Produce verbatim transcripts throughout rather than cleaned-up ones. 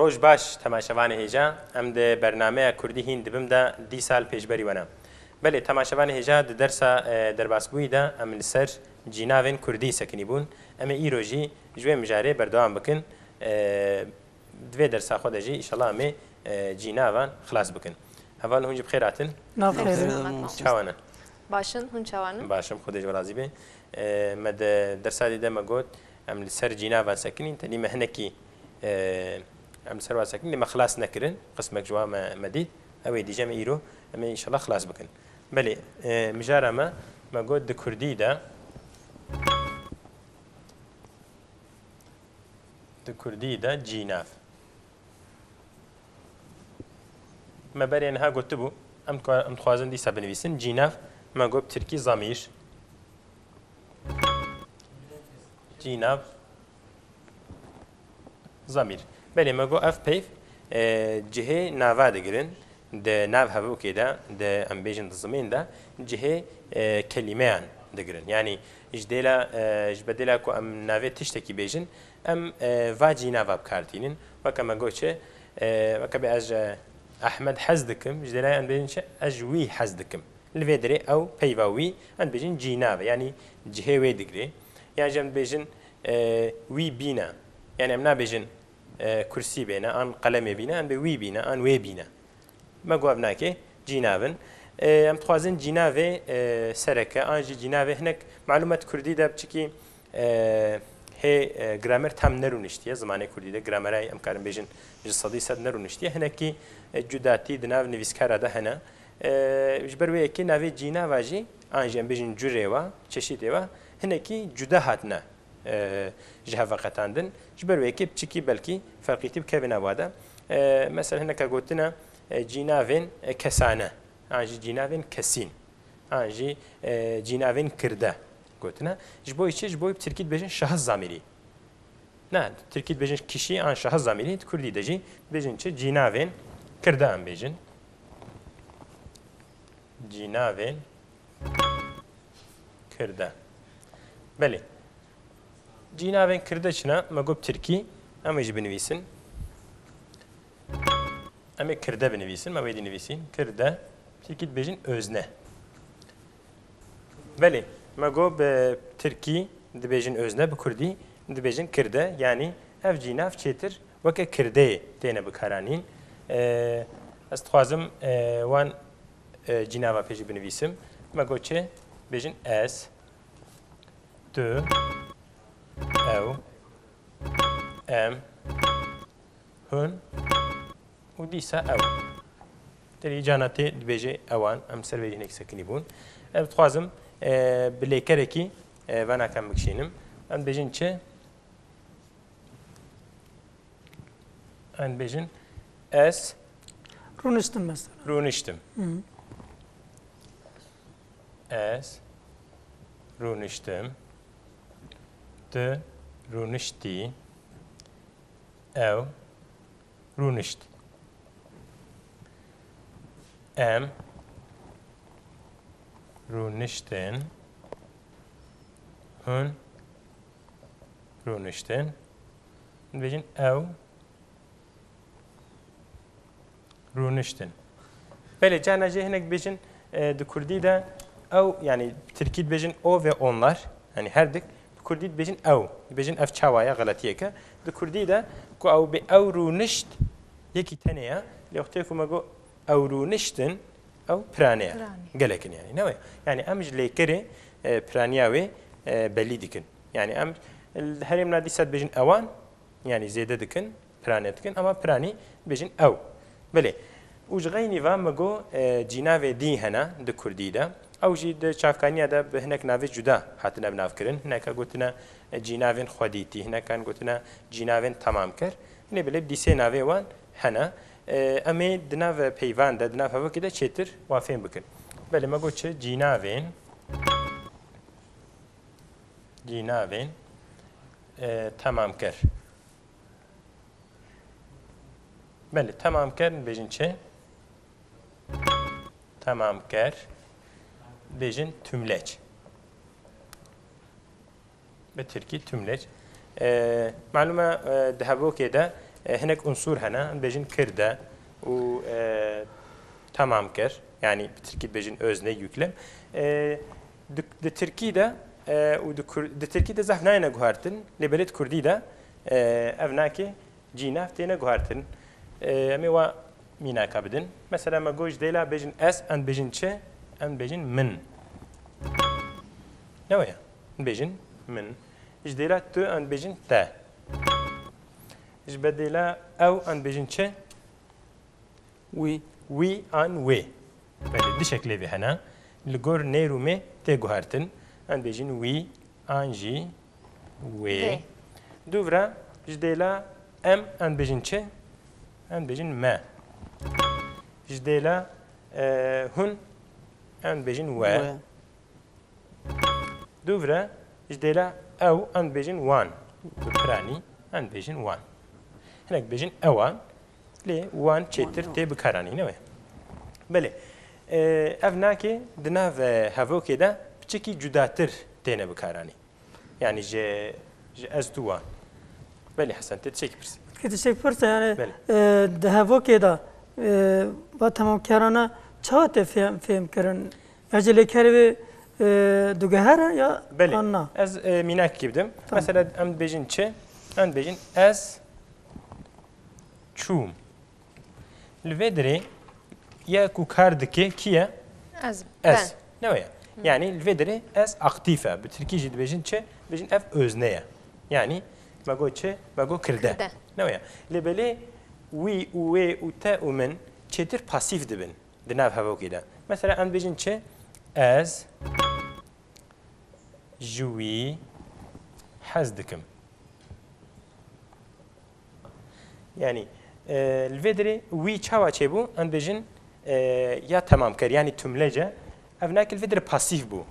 Roj baş, temaşevanê hêja. Em di bernameya Kurdî hîn dibim de dîsa li pêşberî we ne. Belê, temaşevanê hêja, di dersa, e, derbasbûyî de em li ser cînavên Kurdî sekinî bûn. Em ê îro jî ji wê mijarê berdewam bikin. E, di vê dersa xwe de jî, înşallah, em ê, e, cînavan xilas bikin. Hevalno, hûn jî bi xêr hatin. Nav xêr. Çawa ne? Baş in, hûn çawa ne? Baş im, Xwedê ji we razî be. E, me di dersa dî de me got, em li ser cînavan sekinîn, tenî me hinekî, e, em li ser wan sekinîn, lê me xilas nekirin, qismek ji wan me, me dît. Ew ê dîje me îro, em ê înşallah xilas bikin. Belê, e, mijara me, me got di Kurdî de, di Kurdî de cînav. Me berê niha gotibû, em dikwa-, em dixwazin dîsa binivîsin. Cînav, me got bi tirkî zamîr. Cînav, zamîr. Belê, me got ev peyv, e, cihê nava digirin. Di nav hevokê de, di, em bêjin di zimên de, cihê, e, kelîmeyan digirin. Yanî ji dêla, e, ji bedêla ku em navê tiştekî bêjin, em, e, va cînava bi kar tînin. Weke me got çi, e, weke bê ez ji Ehmed hez dikim, ji dêla em bêjin çi, ez ji wî hez dikim. Li vê derê ew peyva wî, em dibêjin cînav e, yanî cihê wê digirê. Yan jî em dibêjin, e, wî bîne. Yanî em nabêjin, e, kursî bêne, an qelemê bîne, em bê wî bîne, an wê bîne. Me got ev nake, cînav in. E, em dixwazin cînavê, e, sereke, an jî cînavê hinek, malûm e di Kurdî de piçikî, e, hê, e, gramer tam nerûniştiye, zimanê Kurdî de gramera em karin bêjin ji sedî sed nerûniştiye. Hinekî, e, cudatî di nav nivîskara de hene. E, ji ber wê yekê navê cînava jî, an jî em bêjin curê wa, çeşîtê wa, hinekî cuda hatine, e, ji hev veqetandin. Ji ber wê yekê piçikî belkî ferqîtî bikeve nav wa de. E, mesela hineka gotine, e, cînavên, e, kesane, an jî cînavên kesîn, an jî, e, cînavên kirde gotine. Ji bo çi? Ji bo bi tirkî dibêjin şahis zamîrî. Ne, tirkî dibêjin kişî an şahis zamîrî, di kurdî de jî dibêjin çi? Cînavên kirde em bêjin. Cînavên kirde. Belê. Cînavên kirde çi ne? Me got tirkî, em ê jî binivîsin. Em ê kirde binivîsin, me wê dî nivîsîn. Kirde, tirkî dibêjin özne. Belê, me got bi tirkî dibêjin özne, bi kurdî dibêjin kirde. Yanî ev cînav çêtir weke kirdeyê têne bikaranîn. Ee, ez dixwazim, e, wan, e, cînava pê jî binivîsim. Me got çi? Bêjin ez, tu, ew, em, hûn û dîsa ew. Derî cana tê dibêje ewan, em ser vê hinek sekinî bûn. Ez dixwazim, e, bi lêkerekî, e, vana kem bikişînim. Em dibêjin çi? Em dibêjin ez Rûniştim mesela. Rûniştim. Hı. Ez rûniştim. Tu rûniştî. Ew rûnişt. Em rûniştin. Hûn rûniştin. Dibêjin ew rûniştin. Belê, carna jî hinek dibêjin, e, di kurdî de ew, yanî bi tirkî dibêjin o ve onlar, yanî her dik, bi kurdî dibêjin ew. Dibêjin ev çawa ye, xeletiyek e. Di kurdî de ku ew bi ew rûnişt, yekî tenê ye. Lê wextê ku me got ew rûniştin, ew pirane ye. Pirane. Gelek in yanî. Ne we? Yanî em ji lêkerê, e, piraniya wê, e, belî dikin. Yanî em li herêmna dîsa dibêjin ewan, yanî zêde dikin, pirane dikin, ama piranî dibêjin ew. Belê. Û ji xeynî ve me got, e, cînavê dî hene di kurdî de. Ew jî di çavkaniya de bi hinek navê cuda hatine binavkirin. Hineka gotine, e, cînavên xwedîtî, hinekan gotine cînavên temamker. Hinê belê bi dîsê navê wan hene. E, em ê di nav peyvan de, di nav hevokê de çêtir wan fêm bikin. Belê, me got çi? Cînavên, cînavên, e, temamker. Belê, temamker dibêjin çi? Temamker dibêjin tümleç. Bi tirkî tümleç. E, malûm e, e, di hevokê de E, hinek unsur hene, em dibêjin kirde û, e, tamam kir. Yani bi tirkî dibêjin özne, yüklem. E, di, di tirkî de, e, û di kur-, di tirkî de zehf nayêne guhertin, lê belê di kurdî de, e, ev nakê cî nav têne guhertin. E, em ê wa mînaka bidin. Mesela me got ji dêla bêjin ez, em dibêjin çi? Em dibêjin min. Ne weye? Em dibêjin min. Ji dêla tu, em dibêjin te. Ji bedêla ew, em dibêjin çi? Wî. Wî an wê. Belê, du şeklê vê hene. Li gor nêr û mê tê guhertin. Em dibêjin wî an jî wê. Vê. Dûvre ji dêla em, em dibêjin çi? Em dibêjin me. Ji dêla, e, hûn, em dibêjin we. We. Dûvre ji dêla ew, em dibêjin wan. Bi piranî, em dibêjin wan. Hinek dibêjin ewan, lê wan çêtir tê bikaranî, ne wê? Belê. E, ev nakê di nav, e, hevokê de piçekî cudatir têne bikaranî. Yani ji, ji ez tu wan. Belê Hesen, te tiştekî pirsî. Kê tiştek pirse, yani, Belê. e, di hevokê de, e, va temamkerana çawa tê fêm, fêm kirin? Ya ji lêkerê wê, e, diguhere ya Belê. an na? Ez, e, mînakekî bidim. Tamam. Mesela em dibêjin çi? Em dibêjin ez çûm. Li vê derê ya ku kar dike kî ye? Ez. Ez. Ben. Ne weye? Yani li vê derê ez aktîf e. Bi tirkî jî dibêjin çi? Dibêjin ev özne ye. Yani me got çi? Me got kirde. Kirde. Ne weye? Lê belê wî û wê û te û min çêtir pasîf dibin di nav hevokê de. Mesela em dibêjin çi? Ez ji wî hez dikim. Yani, e, li vê derê wî çawa çêbû? Em dibêjin, e, ya temamker, yani tümlece. Ev nakê li vê derê pasîf bû.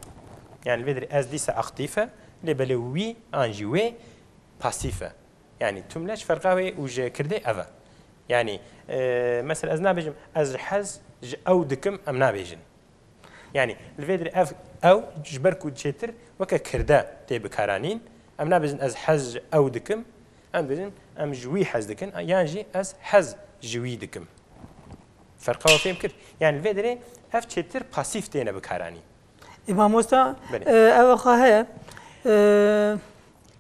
Yani li vê derê ez dîsa aktîf e, lê belê wî an jî wê pasîf e. Yani tümlec ferqa wê û ji kirdê ev e. Yani, e, mesela ez nabêjim, ez hez ji ew dikim, em nabêjin. Yani, li vê derê ev, ew, ji ber ku çêtir weke kirde tê bikaranîn, em nabêjin ez hez ji ew dikim, em dibêjin em ji wî hez dikin, yan jî ez hez ji wî dikim. Ferqa we fêm kir? Yani, li vê derê ev çêtir pasîf têne bikaranîn. Ê mamosta, Belê. e, ev xwe heye. E,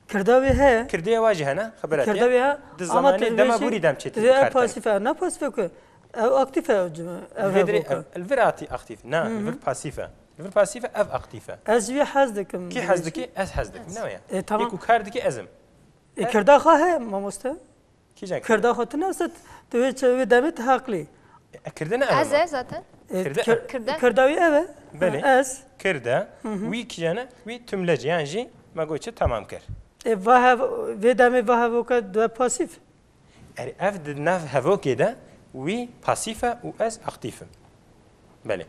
Kirda wê heye. Kirdê wa jî hene, xebera te Kirda ye. wê heye, Di ama zamanê tu dema dibêjî, borî dem çêtir tu dibê ev bikar tê. pasîf e, ne pasîf e ku. Ev aktîf e, ev cime, ev Li vê derê hevok e. ev, li vir atî aktîf. Na, Hı hı. li vir pasîf e. Li vir pasîf e, ev aktîf e. Ez ji wî hez dikim, Kî hez dibêjî. dike? Ez hez dikim. Ne weye? E, tamam. Yê ku kar dike ez im. E, kirda xwe heye, mamoste. Kîjan kirda? Kirda xwe tu newset, tu wê çi, wê demê tu heqlî. E, kirde ne ev e? Ez e zaten. E, Kirde kir-, ev. Kirde. Kirda wî ev e. Belê. Ez. Kirde. Hı hı. Wî kîjan e? Wî tümlec, yan jî me got çi, tamam kir. E, va hev-, vê demê va hevoka due pasîf. Erê, ev di nav hevokê de wî pasîf e û ez aktîf im. Belê.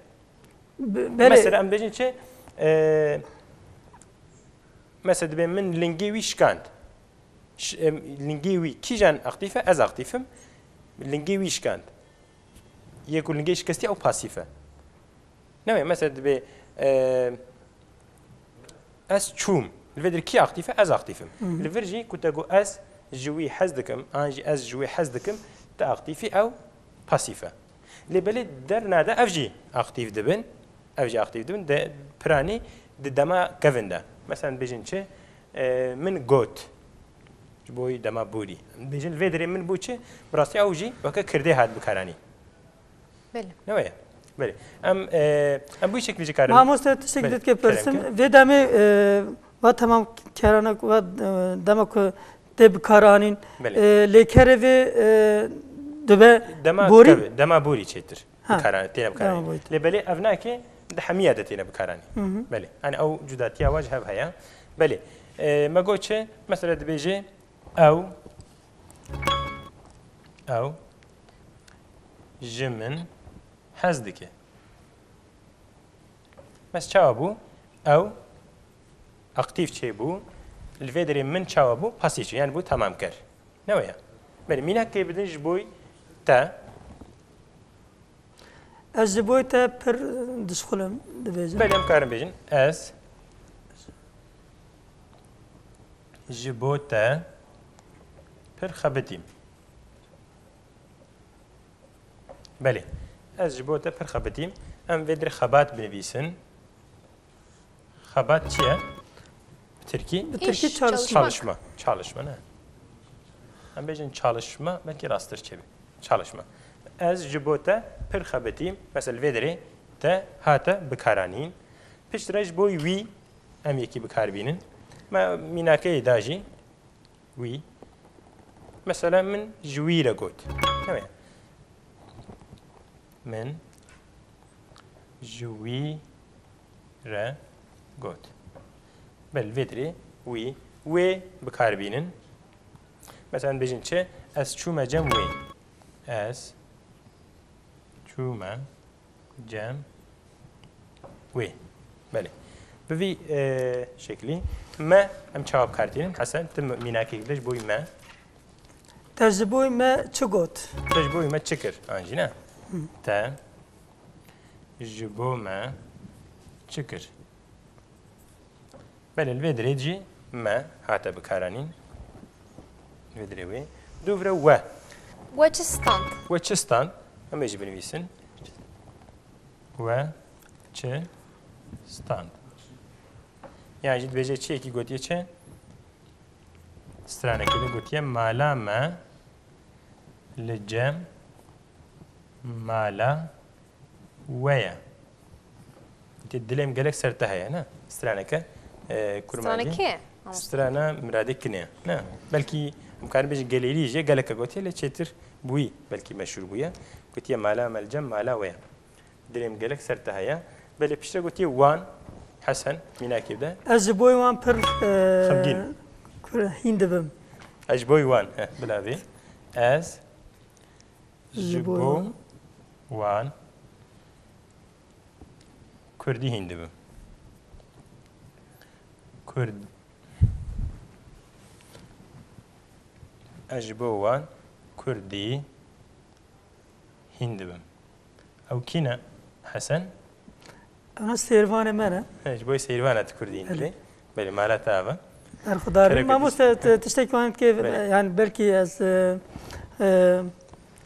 Be-, belê. Mesela em bêjin çi? E, mesela dibê min lingê wî şikand. Ş-, em, lingê wî kîjan aktîf e? Ez aktîf im. Lingê wî şikand. Yê ku lingê şikestî ew pasîf e. Ne wê? Mesela dibê, e, ez çûm. Li vê derê kî aktîf e? Ez aktîf im. Hı hı. Li vir jî ku te got ez ji wî hez dikim, an jî ez ji wê hez dikim, tu aktîf î, ew pasîf e. Lê belê derna de ev jî aktîf dibin. Ev jî aktîf dibin. De piranî di dema kevin de. Mesela bêjin çi? E, min got. Ji bo dema borî. Bêjin vê derê min bû çi? Bi rastî ew jî weke kirdê hat bikaranî. Belê. Ne weye? Belê. Em, e, em bu şekilde karin. Mamoste, tiştek Belê, dît ke kerem persim. ke. Vê demê, e, va temam kerana ku va, e, dema ku tê bikaranîn, Belê. e, lê kerê vê, e, dibe Dema borî? kevin, dema borî çêtir. Ha. Bikaran-, têne bikaranîn. Dema borî. Lê belê ev nake di hemiya de têne bikaranîn. Hı hı. Belê. Yani ew cudatiya wa ji hev heye. Belê. E, me got çi? Mesela dibêje ew, ew ji min hez dike. Mes çawa bû? Ew aktîf çêbû. Li vê derê min çawa bû? Pasîf çê. Yani bû tamamker. Ne weye? Belê, mînak kê bidin ji boy te. Ez ji boy te pir dişxulim, dibêjim. Belê, em karin bêjin. Ez ji bo te pir xebitîm. Belê. Ez ji bo te pir xebitîm. Em vê dirê xebat binivîsin. Xebat çi ye? Bi tirkî? Bi tirkî Îş, çalışma. Çalışma. Çalışma, ne? Em bêjin çalışma, belkî rasttir çêbe. Çalışma. Ez ji bo te pir xebitîm. Mesela vê dirê te hate bikaranîn. Piştre ji bo wî em yekî bikar bînin. Me mînakeyê da jî. Wî. Mesela min ji wî re got. Ew e. Min ji wî re got. Belê, vê dirê wî, wê bikar bînin. Mesela bêjin çi? Ez çûme cem wê. Ez çûme cem wê. Belê. Bi vî, e, şeklî me em çawa bi kar tînin? Hesen, tu mînakek bide ji bo me. Te ji bo me çi got? Te ji bo me çi kir? An jî ne? Te ji bo me çi kir? Belê, li vê dirê jî me hate bikaranîn. Li vê dirê wê. Dûvre we. We çi stand? We çi stand? Em ê jî binivîsin. We çi stand? Yan jî dibêje çiyekî gotiye çi? Stranekê de gotiye mala me li cem mala we ye. Gotiye dilê min gelek ser te heye, ne? Straneke, e, kurmancî. Straneke ye, ama. Strana Miradê Kinê ye, ne? Belkî em karin bêjin gelêrî jî geleke gotiye, lê çêtir bi wî belkî meşhûr bûye. Gotiye mala me li cem mala we ye. Dilê min gelek ser te heye. Belê piştre gotiye wan. Hesen, mînakê bide. Ez ji bo wan pir, e, Xemgîn. Kur-, hîn dibim. Ez ji bo wan, heh, bila vê. Ez ji Ji bo bo wan. Wan kurdî hîn dibim. Kurd. Ez ji bo wan kurdî hîn dibim. Ew kî ne, Hesen? Ew ne sêrvanê me ne. He, ji bo sêrvana tu kurdî hîn dibî. Belê. Belê, mala te ava. Berxudar bim. Kerem Mamoste, tu tiştekî wan dikê, Belê. Yani belkî ez, e, e,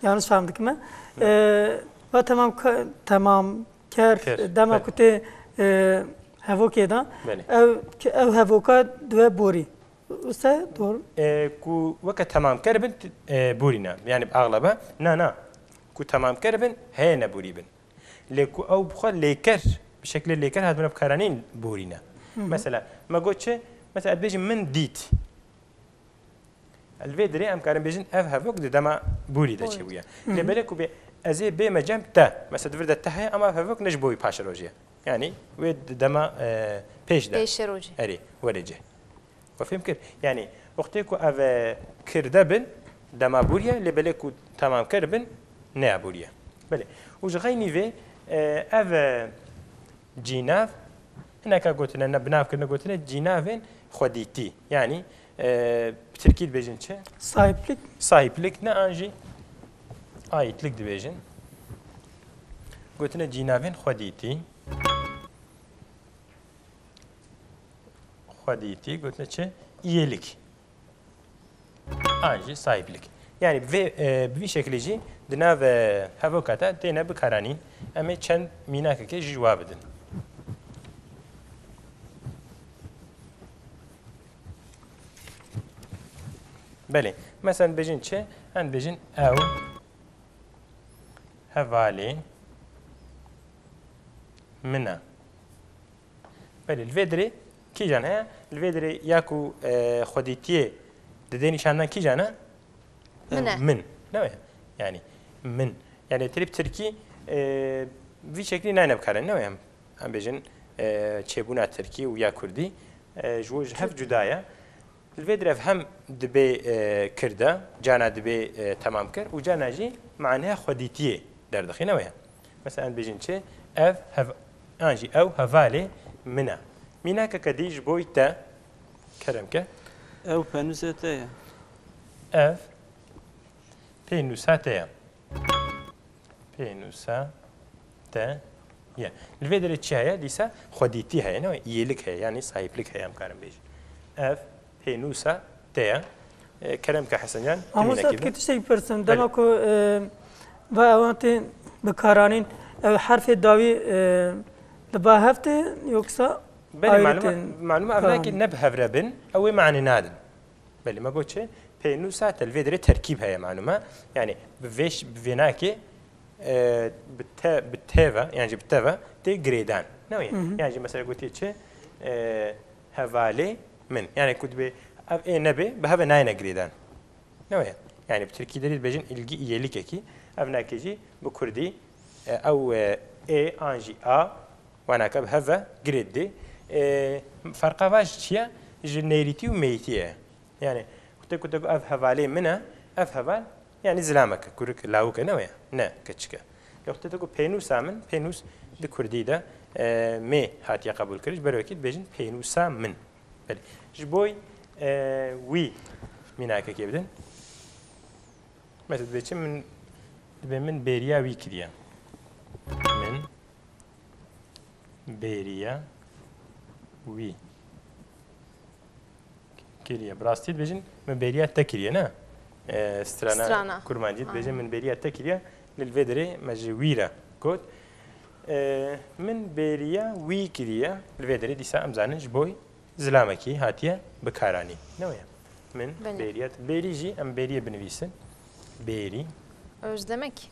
yanlış fam dikime. E, va temam ka-, temam ker, Ker, dema belê. Ku tê, e, hevokê de, Belê. Ev, ev hevoka dibe borî. Wisa doğru. E, ku weke temamker bin, e, borî ne. Yani bi axlebe, na, na. Ku temamker bin, heye ne borî bin. Lê ku ew bi xwe lêker, bi şeklê lêker hatibine bikaranîn borî ne. Hı hı. Mesela, me got çi? Mesela, ez dibêjim min dît. Li vê dirê em karin bêjin ev hevok di dema borî de Borî. Çêbûye. Hı hı. Lê belê ku bê ez ê bême cem te. Mesela, di vir de te heye, ama ev hevok ne ji bo wî paşerojê ye. Yani, wê di dema, e, pêş de. Pêşerojê. Erê, were cê. We fêm kir? Yani, wextê ku ev, e, kirde bin, dema bûriye, lê belê ku temamker bin, neya bûriye. Belê. Û ji xeynî vê, e, ev, e, cînav, hineka gotine, ne, bi nav kirine gotine, cînavên xwedîtî. Yani, e, bi tirkî dibêjin çi? Sahiplik. Sahiplik ne an jî aitlik dibêjin. Gotine cînavên xwedîtî. Xwedîtî gotine çi? Îyêlik. An jî sahîplik. Yani bi vê, e, bi vî şeklî jî di nav, e, hevoka te têne bikaranîn. Em ê çend mînakekê ji wa bidin. Belê. Mesela bêjin çi? Em bêjin ew hevalê min e. Belê, li vê dirê kîjan heye? Li vê dirê ya ku, e, xwedîtiyê didê nîşandan kîjan e? Min e. Min. Ne wê? Yani, min. Yani, tirî bi tirkî, e, vî şeklî nayne bikarin, ne wê? Em, em bêjin, e, çêbûna tirkî û ya kurdî, e, ji wo ji hev cuda ye. Li vê dirê ev hem dibê, e, kirde, cana dibê, e, temamkir û cana jî maneya xwedîtiyê derdixîne wê. Mesela em dibêjin çi? Ev hev-, an jî ew hevalê min e. Mînakeke dî ji bo te, kerem ke. Ew pênûsa te ye. Ev pênûsa te ye. Pênûsa te ye. Li vê derê çi heye? Dîsa xwedîtî heye, ne? Îyêlik heye, yanî sahîplik heye, em karin bêjin. Ev pênûsa te ye. E, kerem ke Hesencan, tu Mamoste, mînekî dikî bide. Tiştek pirsim. Belê. Dema ku, e, va ewan tê Bi karanîn, ev herfê dawî, e, li ba hev tê, yoksa Belê, ayrı malûm e, tê? Malûm e, ev Tamam. Nayekî ne bi hev re bin, ew ê mane nadin. Belê, me got çi? Pênûsa te li vê derê terkîb heye, malûm e. Yani bi vê ş-, bi vê nayekê, e, bi te, bi te ve, yani jî bi te ve tê girêdan. Ne wê? Hı hı. Yani jî mesela gotiye çi? E, hevalê min. Yani ku dibê ev ê nebê, bi hev ve nayêne girêdan. Ne wê? Yani bi tirkî derî dibêjin ilgi iyelikekî. Ev nayekê jî bi kurdî, e, ew, e, ê an jî a, wanaka bi hev ve girêd dê. E, ferqa va ji çi ye? Ji nêrîtî û mêyîtî ye. Yani wextê ku te got ev hevalê min e, ev heval, yani zilamek e, kurik, lawik e, ne wê? Ne, keçik e. Lê wextê te got pênûsa min, pênûs di kurdî de, e, mê hatiye qebûlkirin, ji ber wekî dibêjin pênûsa min. Belê. Ji bo, e, wî mînakekê bidin. Mesela dibê çi min, dibê min bêriya wî kiriye. Min bêriya wî kiriye. Bi rastî dibêjin min bêriya te kiriye, ne? E, strana Strana. Kurmancî dibêjin Aynen. min bêriya te kiriye. Lê li vê derê me ji wî re got. E, min bêriya wî kiriye. Li vê derê dîsa em zanin ji bo zilamekî hatiye bikaranîn. Ne wê? Min Belê. Bêriya, bêrî jî em bêriyê binivîsin. Bêrî. Özlemek.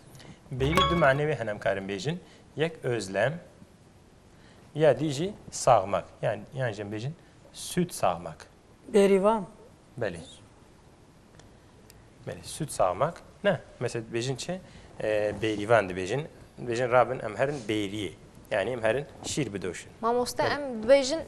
Bêrî du manê wê hene em karin bêjin. Yek özlem, ya dî jî sağmak. Yani, yan jî em bêjin süt sağmak. Bêrîvan. Belê. Belê, süt sağmak. Ne, mesela dibêjin çi? E, bêrîvan dibêjin. Dibêjin rabin em herin bêriyê. Yani em herin şîr bidoşin. Mamoste Belê. Em dibêjin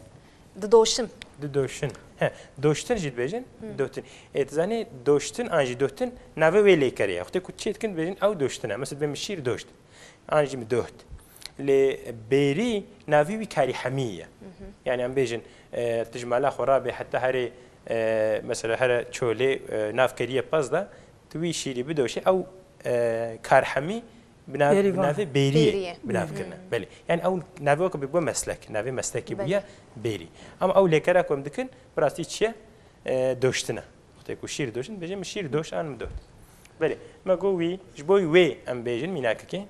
didoşin. Didoşin. He, doştin jî dibêjin, Hı. dotin. E, tu zanî doştin an jî dotin navê wê lêkerê ye. Wextê ku çê dikin dibêjin ew doştin e. Mesela dibê min şîr doşt. An jî min doht. Lê bêrî navê wî karî hemî ye. Hı hı. Yani em bêjin, e, tu ji mala xwe rabê heta herê, e, mesela here çolê, e, nav keriye pez de, tu wî şîrî bidoşê, ew, e, kar hemî bi nav-, Bêrî bi van. navê bêriyê Bêriyê. bi nav Hı hı. kirine. Belê. Yani ew navê weke bi bo meslek, navê meslekî Belê. bûye bêrî. Ama ew lêkera ku em dikin, bi rastî çi ye? E, doştin e. Wextê ku şîr doşin, dibêjin min şîr doşt an min doht. Belê. Me got wî, ji bo wê em bêjin mînakekê.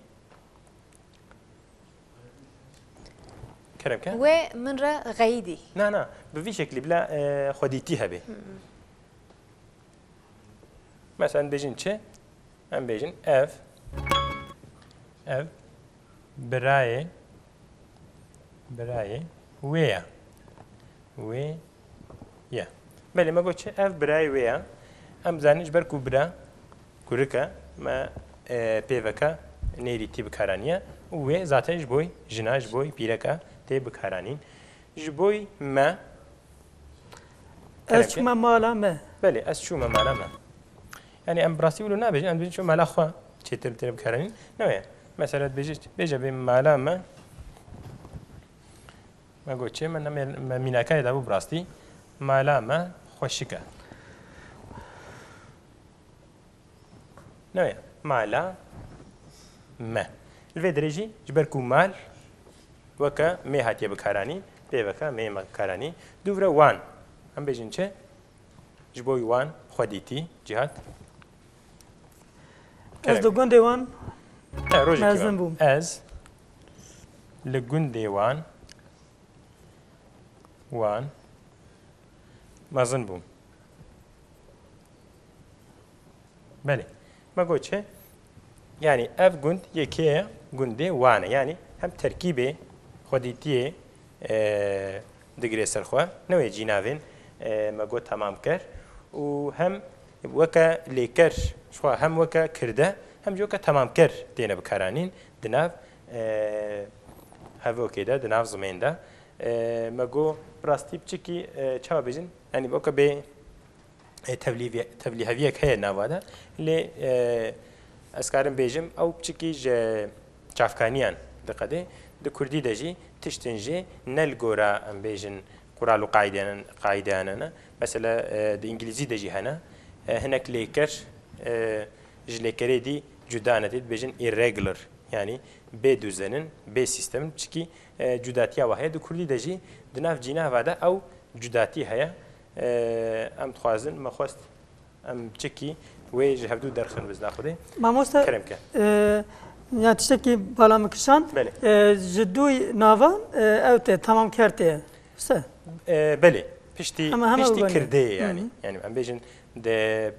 Kerem ke? Wê min re xeyidî. Na, na. Bi vî şeklî bila, e, xwedîtî hebe. Hı hı. Mesela em bêjin çi? Em bêjin ev, ev birayê, birayê wê ye. Wê ye. Belê, me got çi? Ev birayê wê ye. Em zanin ji ber ku bira kurik e, me, e, pêveke nêrîtî bikaraniye. Û wê zaten ji bo jina, ji bo pîreka tê bikaranîn. Ji bo me Ez Kerem ke? çûme mala me. Belê, ez çûme mala me. Yani em bi rastî wilo nabêjin, em dibêjin çûme mala xwe çêtir têne bikaranîn. Ne wê? Mesela dibêje, bêje bê mala me. Me got çê, me, me, me mînakayê dabû bi rastî. Mala me xweşik e. Ne wê? Mala me. Li vê derê jî ji ber ku mal weke mê hatiye bikaranîn, pêveke mê me bikaranîn. Dûvre wan. Em bêjin çi? Ji bo wan xwedîtî, Cihat. Ez Kerem. li gundê wan He, rojekî mezin me. bûm. Ez li gundê wan, wan mezin bûm. Belê. Me got çi? Yani ev gund yekê ye, gundê wan e. Yani hem terkîbê xwedîtiyê, e, digire ser xwe. Ne wê cînavên, e, me got temamker. Û hem weke lêker, ji xwe hem weke kirde, hem jî weke temamker têne bikaranîn di nav, e, hevokê de, di nav zimên de. E, me got bi rastî piçikî, e, çawa bêjin? Yani weke bê e, tevlî-, tevlîheviyek heye nava de. Lê, e, ez karim bêjim, ew piçikî ji çavkaniyan diqedê. Di kurdî de jî tiştin jî ne li gora, em bêjin, qural û qaideyan, qaideyan ne. Mesela, e, di îngilîzî de jî hene. E, hinek lêker, e, ji lêkerê dî cuda ne, tê dibêjin irregular. Yanî bê duzen in, bê sîstem in. Piçikî, e, cudatiya wa heye. Di kurdî de jî di nav cînava de ew cudatî heye. E, em dixwazin, me xwest em çikî wê ji hevdû derxin bizna Xwedê. Mamoste, Kerem ke. e, Ya tiştekî bala min kişand. Belê. E, ji dûy navan, e, ew tê, tamamker tê. Wisa? E, belê. Piştî, Hema, hema piştî wê kirdeyê belê. Hı yani. Hı. Yani em bêjin de,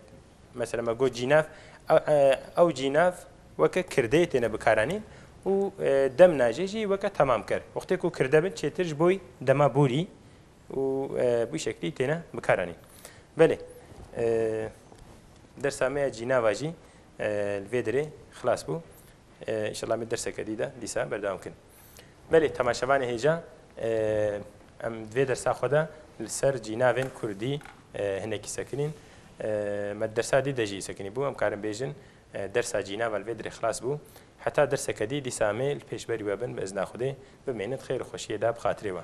mesela me got cînav, ew, e, ew cînav weke kirdeyê têne bikaranîn û, e, demna jê jî weke tamamker. Wextê ku kirde bin çêtir ji bo dema borî û, e, bi şeklî têne bikaranîn. Belê. E, dersa me ya cînava jî, e, li vê derê xilas bû. E, înşallah me derseke dî de dîsa berdewam kin. Belê, temaşevanê hêja, e, em di vê dersa xwe de li ser cînavên kurdî, e, hinekî sekinîn. E, me dersa dî de jî sekinî bû. Em karin bêjin, e, dersa cînava li vê derê xilas bû. Heta derseke dî dîsa em ê li pêşberî we bin bi izna Xwedê. Bimînin di xêr û xweşiyê de bi xatirê we.